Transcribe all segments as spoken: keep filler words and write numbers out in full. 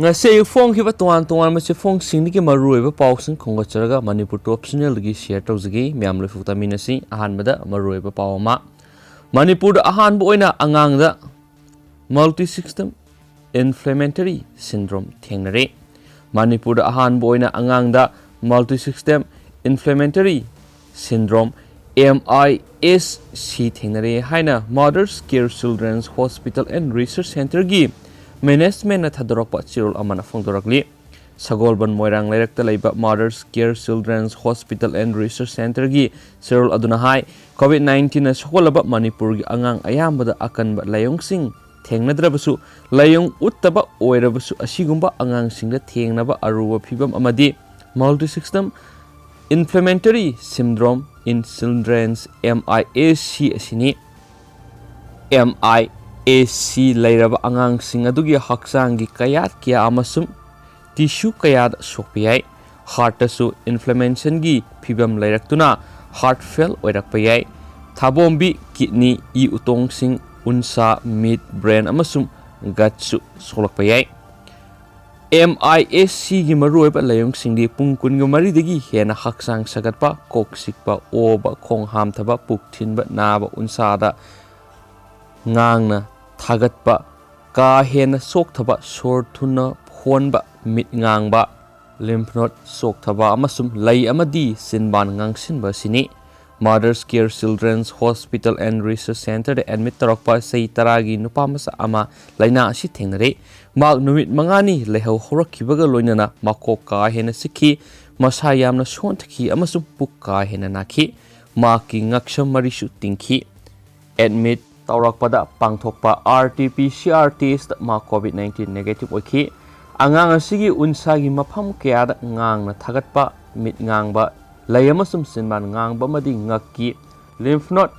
ꯉꯁꯤ ꯑꯌꯨꯛ ꯐꯣꯡꯈꯤꯕ ꯇꯣꯉꯥꯟ ꯇꯣꯉꯥꯟꯕ ꯆꯦꯐꯣꯡꯁꯤꯡꯗꯒꯤ ꯃꯔꯨꯑꯣꯏꯕ ꯄꯥꯎꯁꯤꯡ ꯈꯣꯝꯒꯠꯆꯔꯒ ꯃꯅꯤꯄꯨꯔ ꯇꯣꯞ ꯆꯦꯅꯦꯜꯗꯒꯤ ꯁꯤꯌꯔ ꯇꯧꯖꯒꯦ꯫ ꯃꯌꯥꯝ ꯂꯣꯏꯐꯨ ꯇꯥꯃꯤꯟꯅꯁꯤ꯫ ꯑꯍꯥꯟꯕꯗ ꯃꯔꯨꯑꯣꯏꯕ ꯄꯥꯎ ꯑꯃ꯫ ꯃꯅꯤꯄꯨꯔꯗ ꯑꯍꯥꯟꯕ ꯑꯣꯏꯅ ꯑꯉꯥꯡꯗ multisystem inflammatory syndrome ꯊꯦꯡꯅꯔꯦ꯫ ꯃꯅꯤꯄꯨꯔꯗ ꯑꯍꯥꯟꯕ ꯑꯣꯏꯅ ꯑꯉꯥꯡꯗ multisystem inflammatory syndrome, M I S C, ꯊꯦꯡꯅꯔꯦ ꯍꯥꯏꯅ Mothers Care Children's Hospital and Research Centreꯒꯤ ꯃꯦꯅꯦꯖꯃꯦꯟꯅ ꯊꯥꯗꯣꯔꯛꯄ ꯆꯦꯔꯣꯜ ꯑꯃꯅ ꯐꯣꯡꯗꯣꯔꯛꯂꯤ꯫ ꯁꯒꯣꯜꯕꯟ ꯃꯣꯏꯔꯥꯡ ꯂꯩꯔꯛꯇ ꯂꯩꯕ Mothers Care Children's Hospital and Research Centreꯒꯤ ꯆꯦꯔꯣꯜ ꯑꯗꯨꯅ ꯍꯥꯏ, COVID nineteenꯅ ꯁꯣꯛꯍꯜꯂꯕ ꯃꯅꯤꯄꯨꯔꯒꯤ ꯑꯉꯥꯡ ꯑꯌꯥꯝꯕꯗ ꯑꯀꯟꯕ ꯂꯥꯏꯑꯣꯡꯁꯤꯡ ꯊꯦꯡꯅꯗ꯭ꯔꯕꯁꯨ, ꯂꯥꯏꯑꯣꯡ ꯎꯠꯇꯕ ꯑꯣꯏꯔꯕꯁꯨ, ꯑꯁꯤꯒꯨꯝꯕ ꯑꯉꯥꯡꯁꯤꯡꯗ ꯊꯦꯡꯅꯕ ꯑꯔꯨꯕ ꯐꯤꯚꯝ ꯑꯃꯗꯤ multisystem inflammatory syndrome in children's, M I S C, ꯑꯁꯤꯅꯤ꯫ M I S C ꯂꯩꯔꯕ ꯑꯉꯥꯡꯁꯤꯡ ꯑꯗꯨꯒꯤ ꯍꯛꯆꯥꯡꯒꯤ ꯀꯌꯥꯠ ꯀꯌꯥ ꯑꯃꯁꯨꯡ tissue ꯀꯌꯥꯗ ꯁꯣꯛꯄ ꯌꯥꯏ꯫ Heartꯇꯁꯨ inflammationꯒꯤ ꯐꯤꯚꯝ ꯂꯩꯔꯛꯇꯨꯅ heart fail ꯑꯣꯏꯔꯛꯄ ꯌꯥꯏ꯫ ꯊꯥꯕꯣꯝꯕꯤ, kidney, ꯏ ꯎꯇꯣꯡꯁꯤꯡ, ꯎꯟꯁꯥ, ꯃꯤꯠ, brain ꯑꯃꯁꯨꯡ gutꯁꯨ ꯁꯣꯛꯂꯛꯄ ꯌꯥꯏ꯫ M I S Cꯒꯤ ꯃꯔꯨꯑꯣꯏꯕ ꯂꯥꯏꯑꯣꯡꯁꯤꯡꯗꯤ ꯄꯨꯡ ꯀꯨꯟꯒ ꯃꯔꯤꯗꯒꯤ ꯍꯦꯟꯅ ꯍꯛꯆꯥꯡ ꯁꯥꯒꯠꯄ, ꯀꯣꯛ ꯆꯤꯛꯄ, ꯑꯣꯕ, ꯈꯣꯡ ꯍꯥꯝꯊꯕ, ꯄꯨꯛ ꯊꯤꯟꯕ, ꯅꯥꯕ, ꯎꯟꯁꯥꯗ ꯉꯥꯡꯅ ꯊꯥꯒꯠꯄ, ꯀꯥ ꯍꯦꯟꯅ ꯆꯣꯛꯊꯕ, ꯁꯣꯔ ꯊꯨꯅ ꯍꯣꯟꯕ, ꯃꯤꯠ ꯉꯥꯡꯕ, lymph node ꯆꯣꯛꯊꯕ ꯑꯃꯁꯨꯡ ꯂꯩ ꯑꯃꯗꯤ ꯆꯤꯟꯕꯥꯟ ꯉꯥꯡꯁꯤꯟꯕ ꯑꯁꯤꯅꯤ꯫ Mothers Care Children's Hospital and Research Centreꯗ admit ꯇꯧꯔꯛꯄ ꯆꯍꯤ ꯇꯔꯥꯒꯤ ꯅꯨꯄꯥ ꯃꯆꯥ ꯑꯃ ꯂꯥꯏꯅꯥ ꯑꯁꯤ ꯊꯦꯡꯅꯔꯦ꯫ ꯃꯍꯥꯛ ꯅꯨꯃꯤꯠ ꯃꯉꯥꯅꯤ ꯂꯩꯍꯧ ꯍꯧꯔꯛꯈꯤꯕꯒ ꯂꯣꯏꯅꯅ ꯃꯀꯣꯛ ꯀꯥ ꯍꯦꯟꯅ ꯆꯤꯛꯈꯤ, ꯃꯁꯥ ꯌꯥꯝꯅ ꯁꯣꯟꯊꯈꯤ ꯑꯃꯁꯨꯡ ꯄꯨꯛ ꯀꯥ ꯍꯦꯟꯅ ꯅꯥꯈꯤ꯫ ꯃꯍꯥꯛꯀꯤ ꯉꯛꯁꯝ ꯃꯔꯤꯁꯨ ꯇꯤꯡꯈꯤ꯫ Admit ꯇꯧꯔꯛꯄꯗ ꯄꯥꯡꯊꯣꯛꯄ R T P C R test ꯃꯥ COVID nineteen negative ꯑꯣꯏꯈꯤ꯫ ꯑꯉꯥꯡ ꯑꯁꯤꯒꯤ ꯎꯟꯁꯥꯒꯤ ꯃꯐꯝ ꯀꯌꯥꯗ ꯉꯥꯡꯅ ꯊꯥꯒꯠꯄ, ꯃꯤꯠ ꯉꯥꯡꯕ, ꯂꯩ ꯑꯃꯁꯨꯡ ꯆꯤꯟꯕꯥꯟ ꯉꯥꯡꯕ ꯑꯃꯗꯤ ꯉꯛꯀꯤ lymph node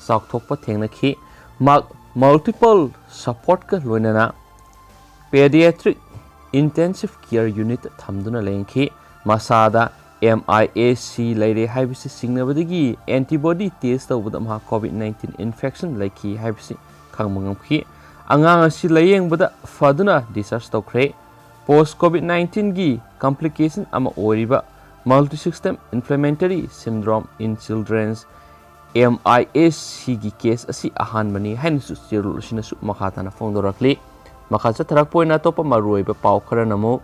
ꯆꯥꯎꯊꯣꯛꯄ ꯊꯦꯡꯅꯈꯤ꯫ ꯃꯍꯥꯛ multiple supportꯀ ꯂꯣꯏꯅꯅ pediatric intensive care unitꯇ ꯊꯝꯗꯨꯅ ꯂꯥꯌꯦꯡꯈꯤ꯫ ꯃꯁꯥꯗ M I S C ꯂꯩꯔꯦ ꯍꯥꯏꯕꯁꯤ ꯆꯤꯡꯅꯕꯗꯒꯤ antibody test ꯇꯧꯕꯗ ꯃꯍꯥꯛ COVID nineteen infection ꯂꯩꯈꯤ ꯍꯥꯏꯕꯁꯤ ꯈꯪꯕ ꯉꯝꯈꯤ꯫ ꯑꯉꯥꯡ ꯑꯁꯤ ꯂꯥꯌꯦꯡꯕꯗ ꯐꯗꯨꯅ discharge ꯇꯧꯈ꯭ꯔꯦ꯫ Post COVID nineteen ꯒꯤ complication ꯑꯃ ꯑꯣꯏꯔꯤꯕ Multisystem Inflammatory Syndrome in Children's, MISC ꯒꯤ case ꯑꯁꯤ ꯑꯍꯥꯟꯕꯅꯤ ꯍꯥꯏꯅꯁꯨ ꯆꯦꯔꯣꯜ ꯑꯁꯤꯅꯁꯨ ꯃꯈꯥ ꯇꯥꯅ ꯐꯣꯡꯗꯣꯔꯛꯂꯤ꯫ ꯃꯈꯥ ꯆꯠꯊꯔꯛꯄ ꯑꯣꯏꯅ ꯑꯇꯣꯞꯄ ꯃꯔꯨꯑꯣꯏꯕ ꯄꯥꯎ ꯈꯔꯅ ꯑꯃꯨꯛ,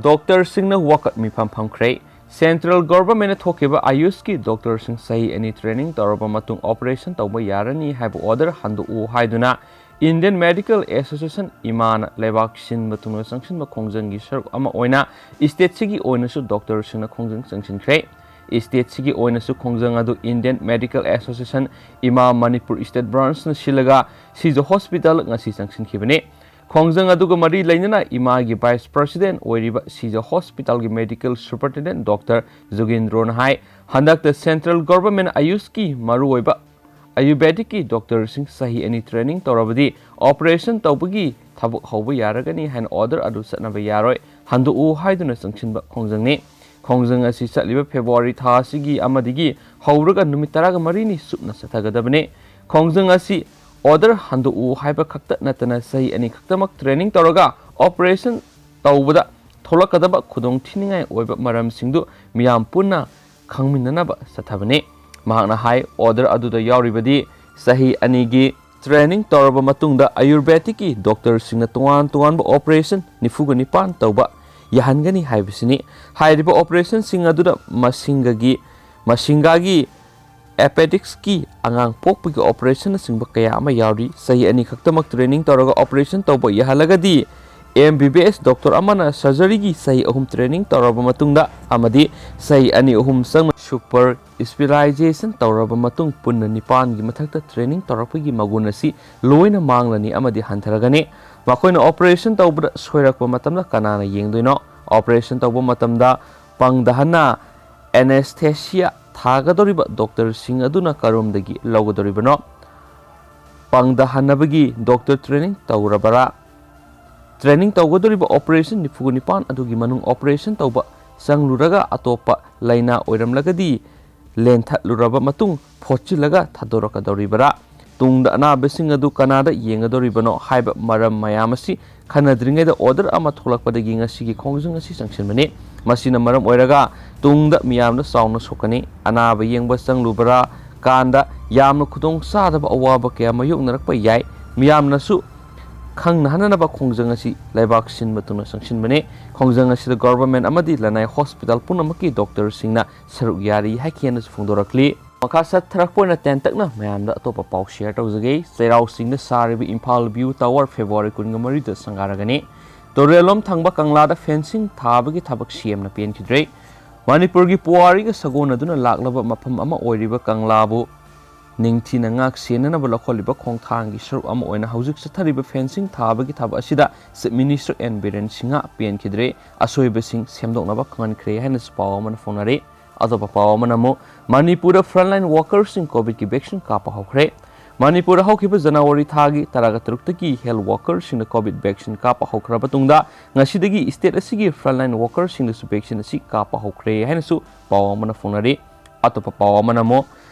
ꯗꯣꯛꯇꯔꯁꯤꯡꯅ ꯋꯥꯀꯠ ꯃꯤꯐꯝ ꯐꯝꯈ꯭ꯔꯦ꯫ Central Government ꯅ ꯊꯣꯛꯈꯤꯕ ꯑꯌꯨꯁꯀꯤ ꯗꯣꯛꯇꯔꯁꯤꯡ ꯆꯍꯤ ꯑꯅꯤ training ꯇꯧꯔꯕ ꯃꯇꯨꯡ operation ꯇꯧꯕ ꯌꯥꯔꯅꯤ ꯍꯥꯏꯕ order ꯍꯟꯗꯣꯛꯎ ꯍꯥꯏꯗꯨꯅ Indian Medical Association, ꯏꯃꯥꯅ ꯂꯩꯕꯥꯛ ꯁꯤꯟꯕ ꯊꯨꯡꯅ ꯆꯪꯁꯤꯟꯕ ꯈꯣꯡꯖꯪꯒꯤ ꯁꯔꯨꯛ ꯑꯃ ꯑꯣꯏꯅ state ꯁꯤꯒꯤ ꯑꯣꯏꯅꯁꯨ ꯗꯣꯛꯇꯔꯁꯤꯡꯅ ꯈꯣꯡꯖꯪ ꯆꯪꯁꯤꯟꯈ꯭ꯔꯦ꯫ State ꯁꯤꯒꯤ ꯑꯣꯏꯅꯁꯨ ꯈꯣꯡꯖꯪ ꯑꯗꯨ Indian Medical Association, ꯏꯃꯥ ꯃꯅꯤꯄꯨꯔ state branch ꯅ ꯁꯤꯜꯂꯒ ꯁꯤꯖ hospital ꯉꯁꯤ ꯆꯪꯁꯤꯟꯈꯤꯕꯅꯤ꯫ ꯈꯣꯡꯖꯪ ꯑꯗꯨꯒ ꯃꯔꯤ ꯂꯩꯅꯅ ꯏꯃꯥꯒꯤ vice president ꯑꯣꯏꯔꯤꯕ ꯁꯤꯖ hospital ꯒꯤ medical superintendent ꯗꯣꯛꯇꯔ ꯖꯨꯒꯦꯟꯗ꯭ꯔꯣꯅ ꯍꯥꯏ, ꯍꯟꯗꯛꯇ Central Government ꯑꯌꯨꯁꯀꯤ ꯃꯔꯨꯑꯣꯏꯕ Ayurvedic ꯀꯤ ꯗꯣꯛꯇꯔꯁꯤꯡ ꯆꯍꯤ ꯑꯅꯤ training ꯇꯧꯔꯕꯗꯤ operation ꯇꯧꯕꯒꯤ ꯊꯕꯛ ꯍꯧꯕ ꯌꯥꯔꯒꯅꯤ ꯍꯥꯏꯅ order ꯑꯗꯨ ꯆꯠꯅꯕ ꯌꯥꯔꯣꯏ, ꯍꯟꯗꯣꯛꯎ ꯍꯥꯏꯗꯨꯅ ꯆꯪꯁꯤꯟꯕ ꯈꯣꯡꯖꯪꯅꯤ꯫ ꯈꯣꯡꯖꯪ ꯑꯁꯤ ꯆꯠꯂꯤꯕ February ꯊꯥ ꯑꯁꯤꯒꯤ ꯑꯃꯗꯒꯤ ꯍꯧꯔꯒ ꯅꯨꯃꯤꯠ ꯇꯔꯥꯒ ꯃꯔꯤꯅꯤ ꯆꯨꯞꯅ ꯆꯠꯊꯒꯗꯕꯅꯤ꯫ ꯈꯣꯡꯖꯪ ꯑꯁꯤ order ꯍꯟꯗꯣꯛꯎ ꯍꯥꯏꯕ ꯈꯛꯇ ꯅꯠꯇꯅ ꯆꯍꯤ ꯑꯅꯤ ꯈꯛꯇꯃꯛ training ꯇꯧꯔꯒ operation ꯇꯧꯕꯗ ꯊꯣꯛꯂꯛꯀꯗꯕ ꯈꯨꯗꯣꯡꯊꯤꯅꯤꯡꯉꯥꯏ ꯑꯣꯏꯕ ꯃꯔꯝꯁꯤꯡꯗꯨ ꯃꯤꯌꯥꯝ ꯄꯨꯟꯅ ꯈꯪꯃꯤꯟꯅꯅꯕ ꯆꯠꯊꯕꯅꯤ꯫ ꯃꯍꯥꯛꯅ ꯍꯥꯏ, order ꯑꯗꯨꯗ ꯌꯥꯎꯔꯤꯕꯗꯤ ꯆꯍꯤ ꯑꯅꯤꯒꯤ training ꯇꯧꯔꯕ ꯃꯇꯨꯡꯗ Ayurvedic ꯀꯤ ꯗꯣꯛꯇꯔꯁꯤꯡꯅ ꯇꯣꯉꯥꯟ ꯇꯣꯉꯥꯟꯕ operation ꯅꯤꯐꯨꯒ ꯅꯤꯄꯥꯟ ꯇꯧꯕ ꯌꯥꯍꯟꯒꯅꯤ ꯍꯥꯏꯕꯁꯤꯅꯤ꯫ ꯍꯥꯏꯔꯤꯕ operation ꯁꯤꯡ ꯑꯗꯨꯗ ꯃꯁꯤꯡꯒꯒꯤ, ꯃꯁꯤꯡꯒꯥꯒꯤ appendix ꯀꯤ ꯑꯉꯥꯡ ꯄꯣꯛꯄꯒꯤ operation ꯅꯆꯤꯡꯕ ꯀꯌꯥ ꯑꯃ ꯌꯥꯎꯔꯤ꯫ ꯆꯍꯤ ꯑꯅꯤ ꯈꯛꯇꯃꯛ training ꯇꯧꯔꯒ operation ꯇꯧꯕ ꯌꯥꯍꯜꯂꯒꯗꯤ, MBBS ꯗꯣꯛꯇꯔ ꯑꯃꯅ surgery ꯒꯤ ꯆꯍꯤ ꯑꯍꯨꯝ training ꯇꯧꯔꯕ ꯃꯇꯨꯡꯗ ꯑꯃꯗꯤ ꯆꯍꯤ ꯑꯅꯤ ꯑꯍꯨꯝ ꯆꯪꯅ super specialization ꯇꯧꯔꯕ ꯃꯇꯨꯡ ꯄꯨꯟꯅ ꯅꯤꯄꯥꯟꯒꯤ ꯃꯊꯛꯇ training ꯇꯧꯔꯛꯄꯒꯤ ꯃꯒꯨꯟ ꯑꯁꯤ ꯂꯣꯏꯅ ꯃꯥꯡꯂꯅꯤ ꯑꯃꯗꯤ ꯍꯟꯊꯔꯒꯅꯤ꯫ ꯃꯈꯣꯏꯅ operation ꯇꯧꯕꯗ ꯁꯣꯏꯔꯛꯄ ꯃꯇꯝꯗ ꯀꯅꯥꯅ ꯌꯦꯡꯗꯣꯏꯅꯣ? Operation ꯇꯧꯕ ꯃꯇꯝꯗ ꯄꯪꯗꯍꯟꯅ anesthesia ꯊꯥꯒꯗꯧꯔꯤꯕ ꯗꯣꯛꯇꯔꯁꯤꯡ ꯑꯗꯨꯅ ꯀꯔꯣꯝꯗꯒꯤ ꯂꯧꯒꯗꯧꯔꯤꯕꯅꯣ? ꯄꯪꯗꯍꯟꯅꯕꯒꯤ ꯗꯣꯛꯇꯔ training ꯇꯧꯔꯕꯔꯥ? Training ꯇꯧꯒꯗꯧꯔꯤꯕ operation ꯅꯤꯐꯨꯒ ꯅꯤꯄꯥꯟ ꯑꯗꯨꯒꯤ ꯃꯅꯨꯡ operation ꯇꯧꯕ ꯆꯪꯂꯨꯔꯒ ꯑꯇꯣꯞꯄ ꯂꯥꯏꯅꯥ ꯑꯣꯏꯔꯝꯂꯒꯗꯤ ꯂꯦꯟꯊꯠꯂꯨꯔꯕ ꯃꯇꯨꯡ ꯐꯣꯠꯆꯤꯜꯂꯒ ꯊꯥꯗꯣꯔꯛꯀꯗꯧꯔꯤꯕꯔꯥ? ꯇꯨꯡꯗ ꯑꯅꯥꯕꯁꯤꯡ ꯑꯗꯨ ꯀꯅꯥꯗ ꯌꯦꯡꯒꯗꯧꯔꯤꯕꯅꯣ ꯍꯥꯏꯕ ꯃꯔꯝ ꯃꯌꯥꯝ ꯑꯁꯤ ꯈꯟꯅꯗ꯭ꯔꯤꯉꯩꯗ order ꯑꯃ ꯊꯣꯛꯂꯛꯄꯗꯒꯤ ꯉꯁꯤꯒꯤ ꯈꯣꯡꯖꯪ ꯑꯁꯤ ꯆꯪꯁꯤꯟꯕꯅꯤ꯫ ꯃꯁꯤꯅ ꯃꯔꯝ ꯑꯣꯏꯔꯒ ꯇꯨꯡꯗ ꯃꯤꯌꯥꯝꯅ ꯆꯥꯎꯅ ꯁꯣꯛꯀꯅꯤ꯫ ꯑꯅꯥꯕ ꯌꯦꯡꯕ ꯆꯪꯂꯨꯕꯔꯥ ꯀꯥꯟꯗ ꯌꯥꯝꯅ ꯈꯨꯗꯣꯡ ꯆꯥꯗꯕ ꯑꯋꯥꯕ ꯀꯌꯥ ꯃꯥꯌꯣꯛꯅꯔꯛꯄ ꯌꯥꯏ꯫ ꯃꯤꯌꯥꯝꯅꯁꯨ ꯈꯪꯅꯍꯟꯅꯅꯕ ꯈꯣꯡꯖꯪ ꯑꯁꯤ ꯂꯩꯕꯥꯛ ꯁꯤꯟꯕ ꯊꯨꯡꯅ ꯆꯪꯁꯤꯟꯕꯅꯤ꯫ ꯈꯣꯡꯖꯪ ꯑꯁꯤꯗ government ꯑꯃꯗꯤ ꯂꯅꯥꯏ hospital ꯄꯨꯝꯅꯃꯛꯀꯤ doctorꯁꯤꯡꯅ ꯁꯔꯨꯛ ꯌꯥꯔꯤ ꯍꯥꯏꯈꯤ ꯍꯥꯏꯅꯁꯨ ꯐꯣꯡꯗꯣꯔꯛꯂꯤ꯫ ꯃꯈꯥ ꯆꯠꯊꯔꯛꯄ ꯑꯣꯏꯅ ꯇꯦꯟꯇꯛꯅ ꯃꯌꯥꯝꯗ ꯑꯇꯣꯞꯄ ꯄꯥꯎ share ꯇꯧꯖꯒꯦ꯫ ꯆꯩꯔꯥꯎ ꯆꯤꯡꯗ ꯁꯥꯔꯤꯕ ꯏꯝꯐꯥꯜ View Tower February ꯀꯨꯟꯒ ꯃꯔꯤꯗ ꯁꯪꯒꯥꯔꯒꯅꯤ꯫ ꯇꯨꯔꯦꯜꯂꯣꯝ ꯊꯪꯕ ꯀꯪꯂꯥꯗ fencing ꯊꯥꯕꯒꯤ ꯊꯕꯛ ꯁꯤ ꯑꯦꯝꯅ ꯄꯦꯟꯈꯤꯗ꯭ꯔꯦ꯫ ꯃꯅꯤꯄꯨꯔꯒꯤ ꯄꯨꯋꯥꯔꯤꯒ ꯁꯥꯒꯣꯟꯅꯗꯨꯅ ꯂꯥꯛꯂꯕ ꯃꯐꯝ ꯑꯃ ꯑꯣꯏꯔꯤꯕ ꯀꯪꯂꯥꯕꯨ ꯅꯤꯡꯊꯤꯅ ꯉꯥꯛ ꯁꯦꯟꯅꯅꯕ ꯂꯧꯈꯠꯂꯤꯕ ꯈꯣꯡꯊꯥꯡꯒꯤ ꯁꯔꯨꯛ ꯑꯃ ꯑꯣꯏꯅ ꯍꯧꯖꯤꯛ ꯆꯠꯊꯔꯤꯕ fencing ꯊꯥꯕꯒꯤ ꯊꯕꯛ ꯑꯁꯤꯗ Chief Minister N Biren Singh ꯄꯦꯟꯈꯤꯗ꯭ꯔꯦ, ꯑꯁꯣꯏꯕꯁꯤꯡ ꯁꯦꯝꯗꯣꯛꯅꯕ ꯈꯪꯍꯟꯈ꯭ꯔꯦ ꯍꯥꯏꯅꯁꯨ ꯄꯥꯎ ꯑꯃꯅ ꯐꯣꯡꯅꯔꯤ꯫ ꯑꯇꯣꯞꯄ ꯄꯥꯎ ꯑꯃꯅ ꯑꯃꯨꯛ ꯃꯅꯤꯄꯨꯔꯗ frontline workersꯁꯤꯡ COVIDꯀꯤ vaccine ꯀꯥꯞꯄ ꯍꯧꯈ꯭ꯔꯦ꯫ ꯃꯅꯤꯄꯨꯔꯗ ꯍꯧꯈꯤꯕ ꯖꯅꯋꯥꯔꯤ ꯊꯥꯒꯤ ꯇꯔꯥꯒ ꯇꯔꯨꯛꯇꯒꯤ health workerꯁꯤꯡꯗ COVID vaccine ꯀꯥꯞꯄ ꯍꯧꯈ꯭ꯔꯕ ꯇꯨꯡꯗ ꯉꯁꯤꯗꯒꯤ state ꯑꯁꯤꯒꯤ frontline workerꯁꯤꯡꯗꯁꯨ vaccine ꯑꯁꯤ ꯀꯥꯞꯄ ꯍꯧꯈ꯭ꯔꯦ ꯍꯥꯏꯅꯁꯨ ꯄꯥꯎ ꯑꯃꯅ ꯐꯣꯡꯅꯔꯤ꯫ ꯑꯇꯣꯞꯄ ꯄꯥꯎ ꯑꯃꯅ ꯑꯃꯨꯛ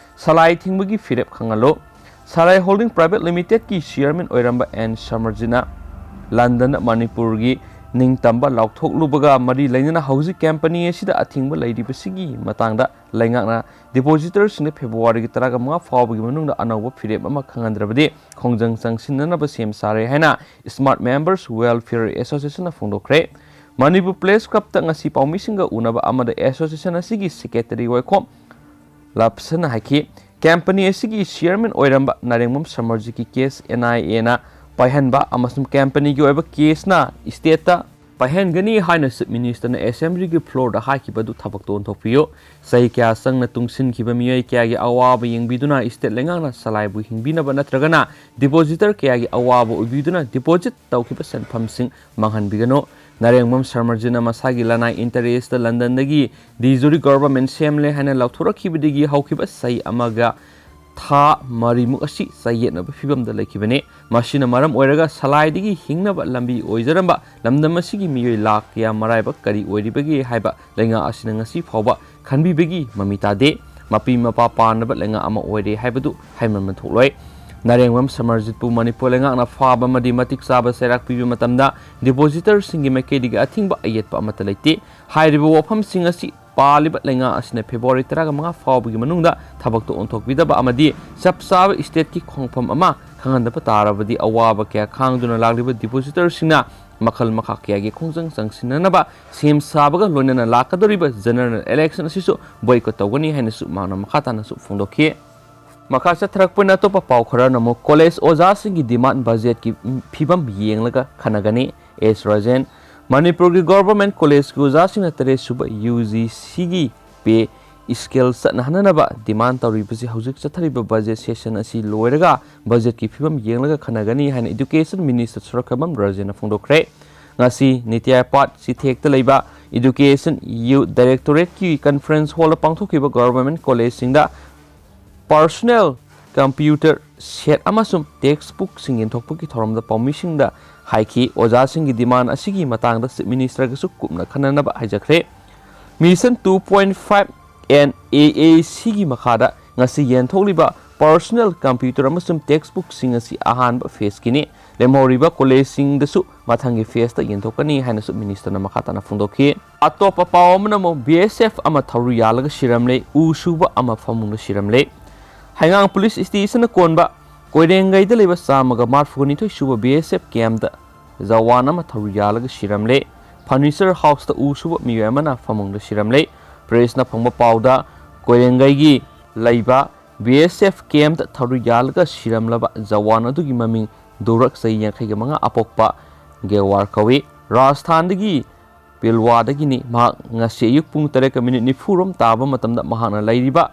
ꯁꯂꯥꯏ ꯊꯤꯡꯕꯒꯤ ꯐꯤꯔꯦꯞ ꯈꯪꯍꯜꯂꯨ꯫ ꯁꯂꯥꯏ Holding Private Limitedꯀꯤ chairman ꯑꯣꯏꯔꯝꯕ ꯑꯦꯟ ꯁꯃꯔꯖꯤꯠꯅ ꯂꯟꯗꯟꯗ ꯃꯅꯤꯄꯨꯔꯒꯤ ꯅꯤꯡꯇꯝꯕ ꯂꯥꯎꯊꯣꯛꯂꯨꯕꯒ ꯃꯔꯤ ꯂꯩꯅꯅ ꯍꯧꯖꯤꯛ company ꯑꯁꯤꯗ ꯑꯊꯤꯡꯕ ꯂꯩꯔꯤꯕꯁꯤꯒꯤ ꯃꯇꯥꯡꯗ ꯂꯩꯉꯥꯛꯅ depositorꯁꯤꯡꯗ Februaryꯒꯤ ꯇꯔꯥꯃꯉꯥ ꯐꯥꯎꯕꯒꯤ ꯃꯅꯨꯡꯗ ꯑꯅꯧꯕ ꯐꯤꯔꯦꯞ ꯑꯃ ꯈꯪꯍꯟꯗ꯭ꯔꯕꯗꯤ ꯈꯣꯡꯖꯪ ꯆꯪꯁꯤꯟꯅꯅꯕ ꯁꯦꯝ ꯁꯥꯔꯦ ꯍꯥꯏꯅ Smart Members Welfare Associationꯅ ꯐꯣꯡꯗꯣꯛꯈ꯭ꯔꯦ꯫ Manipur Press Clubꯇ ꯉꯁꯤ ꯄꯥꯎꯃꯤꯁꯤꯡꯒ ꯎꯅꯕ ꯑꯃꯗ association ꯑꯁꯤꯒꯤ secretary ꯋꯥꯏꯈꯣꯝ ꯂꯥꯞꯁꯟꯅ ꯍꯥꯏꯈꯤ, company ꯑꯁꯤꯒꯤ chairman ꯑꯣꯏꯔꯝꯕ ꯅꯥꯔꯦꯡꯕꯝ ꯁꯃꯔꯖꯤꯠꯀꯤ case NIAꯅ ꯄꯥꯏꯍꯟꯕ ꯑꯃꯁꯨꯡ companyꯒꯤ ꯑꯣꯏꯕ caseꯅ stateꯇ ꯄꯥꯏꯍꯟꯒꯅꯤ ꯍꯥꯏꯅ Chief Ministerꯅ Assemblyꯒꯤ floorꯗ ꯍꯥꯏꯈꯤꯕ ꯑꯗꯨ ꯊꯕꯛꯇ ꯑꯣꯟꯊꯣꯛꯄꯤꯌꯨ꯫ ꯆꯍꯤ ꯀꯌꯥ ꯆꯪꯅ ꯇꯨꯡꯁꯤꯟꯈꯤꯕ ꯃꯤꯑꯣꯏ ꯀꯌꯥꯒꯤ ꯑꯋꯥꯕ ꯌꯦꯡꯕꯤꯗꯨꯅ state ꯂꯩꯉꯥꯛꯅ ꯁꯂꯥꯏꯕꯨ ꯍꯤꯡꯕꯤꯅꯕ ꯅꯠꯇ꯭ꯔꯒꯅ depositor ꯀꯌꯥꯒꯤ ꯑꯋꯥꯕ ꯑꯣꯏꯕꯤꯗꯨꯅ deposit ꯇꯧꯈꯤꯕ ꯁꯦꯟꯐꯝꯁꯤꯡ ꯃꯥꯡꯍꯟꯕꯤꯒꯅꯨ꯫ ꯅꯥꯔꯦꯡꯕꯝ ꯁꯃꯔꯖꯤꯠꯅ ꯃꯁꯥꯒꯤ ꯂꯅꯥꯏ interestꯇ ꯂꯟꯗꯟꯗꯒꯤ ꯗꯤꯖꯨꯔꯤ government ꯁꯦꯝꯂꯦ ꯍꯥꯏꯅ ꯂꯥꯎꯊꯣꯔꯛꯈꯤꯕꯗꯒꯤ ꯍꯧꯈꯤꯕ ꯆꯍꯤ ꯑꯃꯒ ꯊꯥ ꯃꯔꯤꯃꯨꯛ ꯑꯁꯤ ꯆꯌꯦꯠꯅꯕ ꯐꯤꯕꯝꯗ ꯂꯩꯈꯤꯕꯅꯤ꯫ ꯃꯁꯤꯅ ꯃꯔꯝ ꯑꯣꯏꯔꯒ ꯁꯂꯥꯏꯗꯒꯤ ꯍꯤꯡꯅꯕ ꯂꯝꯕꯤ ꯑꯣꯏꯖꯔꯝꯕ ꯂꯝꯗꯝ ꯑꯁꯤꯒꯤ ꯃꯤꯑꯣꯏ ꯂꯥꯈ ꯀꯌꯥ ꯃꯔꯥꯏꯕꯛ ꯀꯔꯤ ꯑꯣꯏꯔꯤꯕꯒꯦ ꯍꯥꯏꯕ ꯂꯩꯉꯥꯛ ꯑꯁꯤꯅ ꯉꯁꯤ ꯐꯥꯎꯕ ꯈꯟꯕꯤꯕꯒꯤ ꯃꯃꯤ ꯇꯥꯗꯦ꯫ ꯃꯄꯤ ꯃꯄꯥ ꯄꯥꯟꯅꯕ ꯂꯩꯉꯥꯛ ꯑꯃ ꯑꯣꯏꯔꯦ ꯍꯥꯏꯕꯗꯨ ꯍꯥꯏꯃꯟꯕ ꯊꯣꯛꯂꯣꯏ꯫ ꯅꯥꯔꯦꯡꯕꯝ ꯁꯃꯔꯖꯤꯠꯄꯨ ꯃꯅꯤꯄꯨꯔ ꯂꯩꯉꯥꯛꯅ ꯐꯥꯕ ꯑꯃꯗꯤ ꯃꯇꯤꯛ ꯆꯥꯕ ꯆꯩꯔꯥꯛ ꯄꯤꯕ ꯃꯇꯝꯗ depositorꯁꯤꯡꯒꯤ ꯃꯥꯏꯀꯩꯗꯒꯤ ꯑꯊꯤꯡꯕ ꯑꯌꯦꯠꯄ ꯑꯃꯠꯇ ꯂꯩꯇꯦ꯫ ꯍꯥꯏꯔꯤꯕ ꯋꯥꯐꯝꯁꯤꯡ ꯑꯁꯤ ꯄꯥꯜꯂꯤꯕ ꯂꯩꯉꯥꯛ ꯑꯁꯤꯅ ꯐꯦꯕ꯭ꯔꯨꯋꯥꯔꯤ ꯇꯔꯥꯃꯉꯥ ꯐꯥꯎꯕꯒꯤ ꯃꯅꯨꯡꯗ ꯊꯕꯛꯇ ꯑꯣꯟꯊꯣꯛꯄꯤꯗꯕ ꯑꯃꯗꯤ ꯆꯞ ꯆꯥꯕ stateꯀꯤ ꯈꯣꯡꯐꯝ ꯑꯃ ꯈꯪꯍꯟꯗꯕ ꯇꯥꯔꯕꯗꯤ ꯑꯋꯥꯕ ꯀꯌꯥ ꯈꯥꯡꯗꯨꯅ ꯂꯥꯛꯂꯤꯕ depositorꯁꯤꯡꯅ ꯃꯈꯜ ꯃꯈꯥ ꯀꯌꯥꯒꯤ ꯈꯣꯡꯖꯪ ꯆꯪꯁꯤꯟꯅꯅꯕ ꯁꯦꯝ ꯁꯥꯕꯒ ꯂꯣꯏꯅꯅ ꯂꯥꯛꯀꯗꯧꯔꯤꯕ general election ꯑꯁꯤꯁꯨ boycott ꯇꯧꯒꯅꯤ ꯍꯥꯏꯅꯁꯨ ꯃꯍꯥꯛꯅ ꯃꯈꯥ ꯇꯥꯅꯁꯨ ꯐꯣꯡꯗꯣꯛꯈꯤ꯫ ꯃꯈꯥ ꯆꯠꯊꯔꯛꯄ ꯑꯣꯏꯅ ꯑꯇꯣꯞꯄ ꯄꯥꯎ ꯈꯔꯅ ꯑꯃꯨꯛ college ꯑꯣꯖꯥꯁꯤꯡꯒꯤ demand budgetꯀꯤ ꯐꯤꯕꯝ ꯌꯦꯡꯂꯒ ꯈꯟꯅꯒꯅꯤ꯫ ꯑꯦꯁ ꯔꯥꯖꯦꯟ꯫ ꯃꯅꯤꯄꯨꯔꯒꯤ government collegeꯀꯤ ꯑꯣꯖꯥꯁꯤꯡꯅ ꯇꯔꯦꯠ ꯁꯨꯕ UGCꯒꯤ pay scale ꯆꯠꯅꯍꯟꯅꯅꯕ demand ꯇꯧꯔꯤꯕꯁꯤ ꯍꯧꯖꯤꯛ ꯆꯠꯊꯔꯤꯕ budget session ꯑꯁꯤ ꯂꯣꯏꯔꯒ budgetꯀꯤ ꯐꯤꯕꯝ ꯌꯦꯡꯂꯒ ꯈꯟꯅꯒꯅꯤ ꯍꯥꯏꯅ education minister ꯁꯣꯔꯣꯛꯈꯦꯝꯕꯝ ꯔꯥꯖꯦꯟꯅ ꯐꯣꯡꯗꯣꯛꯈ꯭ꯔꯦ꯫ ꯉꯁꯤ ꯅꯤꯇꯤ ꯑꯥꯌꯣꯒ ꯆꯤꯊꯦꯛꯇ ꯂꯩꯕ education youth directorateꯀꯤ conference hallꯗ ꯄꯥꯡꯊꯣꯛꯈꯤꯕ government collegeꯁꯤꯡꯗ personal computer set ꯑꯃꯁꯨꯡ textbookꯁꯤꯡ ꯌꯦꯟꯊꯣꯛꯄꯒꯤ ꯊꯧꯔꯝꯗ ꯄꯥꯎꯃꯤꯁꯤꯡꯗ ꯍꯥꯏꯈꯤ꯫ ꯑꯣꯖꯥꯁꯤꯡꯒꯤ demand ꯑꯁꯤꯒꯤ ꯃꯇꯥꯡꯗ chief ministerꯒꯁꯨ ꯀꯨꯞꯅ ꯈꯟꯅꯅꯕ ꯍꯥꯏꯖꯈ꯭ꯔꯦ꯫ Mission two point five NAACꯒꯤ ꯃꯈꯥꯗ ꯉꯁꯤ ꯌꯦꯟꯊꯣꯛꯂꯤꯕ personal computer ꯑꯃꯁꯨꯡ textbookꯁꯤꯡ ꯑꯁꯤ ꯑꯍꯥꯟꯕ phaseꯀꯤꯅꯤ꯫ ꯂꯦꯝꯍꯧꯔꯤꯕ collegeꯁꯤꯡꯗꯁꯨ ꯃꯊꯪꯒꯤ phaseꯇ ꯌꯦꯟꯊꯣꯛꯀꯅꯤ ꯍꯥꯏꯅꯁꯨ ministerꯅ ꯃꯈꯥ ꯇꯥꯅ ꯐꯣꯡꯗꯣꯛꯈꯤ꯫ ꯑꯇꯣꯞꯄ ꯄꯥꯎ ꯑꯃꯅ ꯑꯃꯨꯛ BSF ꯑꯃ ꯊꯧꯔꯤ ꯌꯥꯜꯂꯒ ꯁꯤꯔꯝꯂꯦ, ꯎ ꯁꯨꯕ ꯑꯃ ꯐꯃꯨꯡꯗ ꯁꯤꯔꯝꯂꯦ꯫ ꯍꯩꯉꯥꯡ police stationꯅ ꯀꯣꯟꯕ ꯀꯣꯏꯔꯦꯡꯒꯩꯗ ꯂꯩꯕ ꯆꯥꯝꯃꯒ ꯃꯔꯤꯐꯨꯅꯤꯊꯣꯏ ꯁꯨꯕ BSF campꯇ ꯖꯋꯥꯟ ꯑꯃ ꯊꯧꯔꯤ ꯌꯥꯜꯂꯒ ꯁꯤꯔꯝꯂꯦ꯫ Furniture houseꯇ ꯎ ꯁꯨꯕ ꯃꯤꯑꯣꯏ ꯑꯃꯅ ꯐꯃꯨꯡꯗ ꯁꯤꯔꯝꯂꯦ꯫ Pressꯅ ꯐꯪꯕ ꯄꯥꯎꯗ ꯀꯣꯏꯔꯦꯡꯒꯩꯒꯤ ꯂꯩꯕ BSF campꯇ ꯊꯧꯔꯤ ꯌꯥꯜꯂꯒ ꯁꯤꯔꯝꯂꯕ ꯖꯋꯥꯟ ꯑꯗꯨꯒꯤ ꯃꯃꯤꯡ ꯗꯣꯔꯛ, ꯆꯍꯤ ꯌꯥꯡꯈꯩꯒ ꯃꯉꯥ, ꯑꯄꯣꯛꯄ ꯒꯦꯋꯥꯔ ꯀꯧꯏ꯫ ꯔꯥꯖꯁꯊꯥꯟꯗꯒꯤ ꯄꯤꯜꯋꯥꯗꯒꯤꯅꯤ꯫ ꯃꯍꯥꯛ ꯉꯁꯤ ꯑꯌꯨꯛ ꯄꯨꯡ ꯇꯔꯦꯠꯀ minute ꯅꯤꯐꯨ ꯔꯣꯝ ꯇꯥꯕ ꯃꯇꯝꯗ ꯃꯍꯥꯛꯅ ꯂꯩꯔꯤꯕ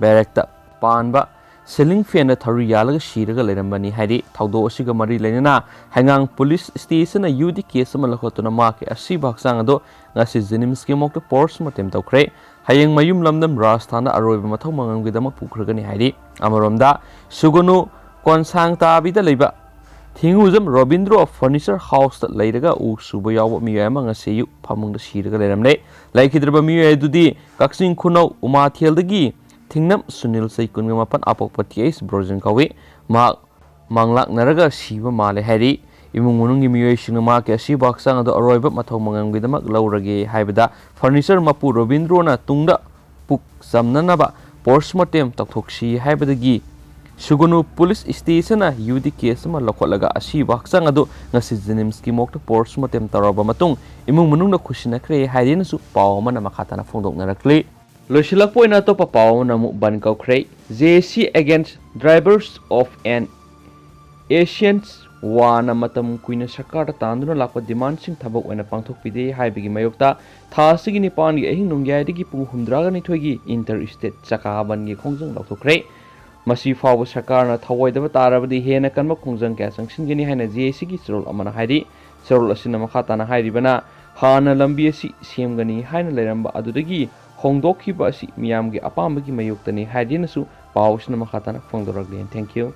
barrackꯇ ꯄꯥꯟꯕ ceiling fanꯗ ꯊꯧꯔꯤ ꯌꯥꯜꯂꯒ ꯁꯤꯔꯒ ꯂꯩꯔꯝꯕꯅꯤ ꯍꯥꯏꯔꯤ꯫ ꯊꯧꯗꯣꯛ ꯑꯁꯤꯒ ꯃꯔꯤ ꯂꯩꯅꯅ ꯍꯩꯉꯥꯡ police stationꯅ UD case ꯑꯃ ꯂꯧꯈꯠꯇꯨꯅ ꯃꯍꯥꯛꯀꯤ ꯑꯁꯤꯕ ꯍꯛꯆꯥꯡ ꯑꯗꯨ ꯉꯁꯤ JNIMSꯀꯤ morgueꯇ postmortem ꯇꯧꯈ꯭ꯔꯦ꯫ ꯍꯌꯦꯡ ꯃꯌꯨꯝ ꯂꯝꯗꯝ ꯔꯥꯖꯁꯊꯥꯟꯗ ꯑꯔꯣꯏꯕ ꯃꯊꯧ ꯃꯉꯝꯒꯤꯗꯃꯛ ꯄꯨꯈ꯭ꯔꯒꯅꯤ ꯍꯥꯏꯔꯤ꯫ ꯑꯃꯔꯣꯝꯗ ꯁꯨꯒꯅꯨ ꯀꯣꯟꯁꯥꯡ ꯇꯥꯕꯤꯗ ꯂꯩꯕ ꯊꯤꯡꯉꯨꯖꯝ ꯔꯣꯕꯤꯟꯗ꯭ꯔꯣ Furniture Houseꯇ ꯂꯩꯔꯒ ꯎ ꯁꯨꯕ ꯌꯥꯎꯕ ꯃꯤꯑꯣꯏ ꯑꯃ ꯉꯁꯤ ꯑꯌꯨꯛ ꯐꯃꯨꯡꯗ ꯁꯤꯔꯒ ꯂꯩꯔꯝꯂꯦ꯫ ꯂꯩꯈꯤꯗ꯭ꯔꯕ ꯃꯤꯑꯣꯏ ꯑꯗꯨꯗꯤ ꯀꯛꯆꯤꯡ ꯈꯨꯅꯧ ꯎꯃꯥꯊꯦꯜꯗꯒꯤ ꯊꯤꯡꯅꯝ ꯁꯨꯅꯤꯜ, ꯆꯍꯤ ꯀꯨꯟꯒ ꯃꯥꯄꯟ, ꯑꯄꯣꯛꯄ ꯇꯤ ꯑꯩꯆ ꯕ꯭ꯔꯣꯖꯟ ꯀꯧꯏ꯫ ꯃꯍꯥꯛ ꯃꯪꯂꯥꯛꯅꯔꯒ ꯁꯤꯕ ꯃꯥꯜꯂꯦ ꯍꯥꯏꯔꯤ꯫ ꯏꯃꯨꯡ ꯃꯅꯨꯡꯒꯤ ꯃꯤꯑꯣꯏꯁꯤꯡꯅ ꯃꯍꯥꯛꯀꯤ ꯑꯁꯤꯕ ꯍꯛꯆꯥꯡ ꯑꯗꯨ ꯑꯔꯣꯏꯕ ꯃꯊꯧ ꯃꯉꯝꯒꯤꯗꯃꯛ ꯂꯧꯔꯒꯦ ꯍꯥꯏꯕꯗ ꯐꯔꯅꯤꯆꯔ ꯃꯄꯨ ꯔꯣꯕꯤꯟꯗ꯭ꯔꯣꯅ ꯇꯨꯡꯗ ꯄꯨꯛ ꯆꯝꯅꯅꯕ ꯄꯣꯁꯃꯣꯔꯇꯦꯝ ꯇꯧꯊꯣꯛꯁꯤ ꯍꯥꯏꯕꯗꯒꯤ ꯁꯨꯒꯅꯨ ꯄꯨꯂꯤꯁ ꯁ꯭ꯇꯦꯁꯟꯅ ꯌꯨ ꯗꯤ ꯀꯦꯁ ꯑꯃ ꯂꯧꯈꯠꯂꯒ ꯑꯁꯤꯕ ꯍꯛꯆꯥꯡ ꯑꯗꯨ ꯉꯁꯤ ꯖꯦꯅꯤꯝꯁꯀꯤ ꯃꯣꯔꯒꯇ ꯄꯣꯁꯃꯣꯔꯇꯦꯝ ꯇꯧꯔꯕ ꯃꯇꯨꯡ ꯏꯃꯨꯡ ꯃꯅꯨꯡꯅ ꯈꯨꯠꯁꯤꯟꯅꯈ꯭ꯔꯦ ꯍꯥꯏꯗꯨꯅꯁꯨ ꯄꯥꯎ ꯑꯃꯅ ꯃꯈꯥ ꯇꯥꯅ ꯐꯣꯡꯗꯣꯛꯅꯔꯛꯂꯤ꯫ ꯂꯣꯏꯁꯤꯜꯂꯛꯄ ꯑꯣꯏꯅ ꯑꯇꯣꯞꯄ ꯄꯥꯎ ꯑꯃꯅ ꯑꯃꯨꯛ ꯕꯟ ꯀꯧꯈ꯭ꯔꯦ꯫ J A C against drivers of an Asians ꯋꯥꯅ ꯃꯇꯝ ꯀꯨꯏꯅ ꯁꯔꯀꯥꯔꯗ ꯇꯥꯟꯗꯨꯅ ꯂꯥꯛꯄ ꯗꯤꯃꯥꯟꯁꯤꯡ ꯊꯕꯛ ꯑꯣꯏꯅ ꯄꯥꯡꯊꯣꯛꯄꯤꯗꯦ ꯍꯥꯏꯕꯒꯤ ꯃꯥꯌꯣꯛꯇ ꯊꯥ ꯑꯁꯤꯒꯤ ꯅꯤꯄꯥꯟꯒꯤ ꯑꯍꯤꯡ ꯅꯣꯡꯌꯥꯏꯗꯒꯤ ꯄꯨꯡ ꯍꯨꯝꯗ꯭ꯔꯥꯒ ꯅꯤꯊꯣꯏꯒꯤ ꯏꯟꯇꯔ ꯏꯁꯇꯦꯠ ꯆꯀꯥ ꯕꯟꯒꯤ ꯈꯣꯡꯖꯪ ꯂꯥꯎꯊꯣꯛꯈ꯭ꯔꯦ꯫ ꯃꯁꯤ ꯐꯥꯎꯕ ꯁꯔꯀꯥꯔꯅ ꯊꯧꯑꯣꯏꯗꯕ ꯇꯥꯔꯕꯗꯤ ꯍꯦꯟꯅ ꯀꯟꯕ ꯈꯣꯡꯖꯪ ꯀꯌꯥ ꯆꯪꯁꯤꯟꯒꯅꯤ ꯍꯥꯏꯅ J A Cꯒꯤ ꯆꯦꯔꯣꯜ ꯑꯃꯅ ꯍꯥꯏꯔꯤ꯫ ꯆꯦꯔꯣꯜ ꯑꯁꯤꯅ ꯃꯈꯥ ꯇꯥꯅ ꯍꯥꯏꯔꯤꯕꯅ, ꯍꯥꯟꯅ ꯂꯝꯕꯤ ꯑꯁꯤ ꯁꯦꯝꯒꯅꯤ ꯍꯥꯏꯅ ꯂꯩꯔꯝꯕ ꯑꯗꯨꯗꯒꯤ ꯍꯣꯡꯗꯣꯛꯈꯤꯕ ꯑꯁꯤ ꯃꯤꯌꯥꯝꯒꯤ ꯑꯄꯥꯝꯕꯒꯤ ꯃꯥꯌꯣꯛꯇꯅꯤ ꯍꯥꯏꯗꯨꯅꯁꯨ ꯄꯥꯎ ꯑꯁꯤꯅ ꯃꯈꯥ ꯇꯥꯅ ꯐꯣꯡꯗꯣꯔꯛꯂꯤ꯫ Thank you꯫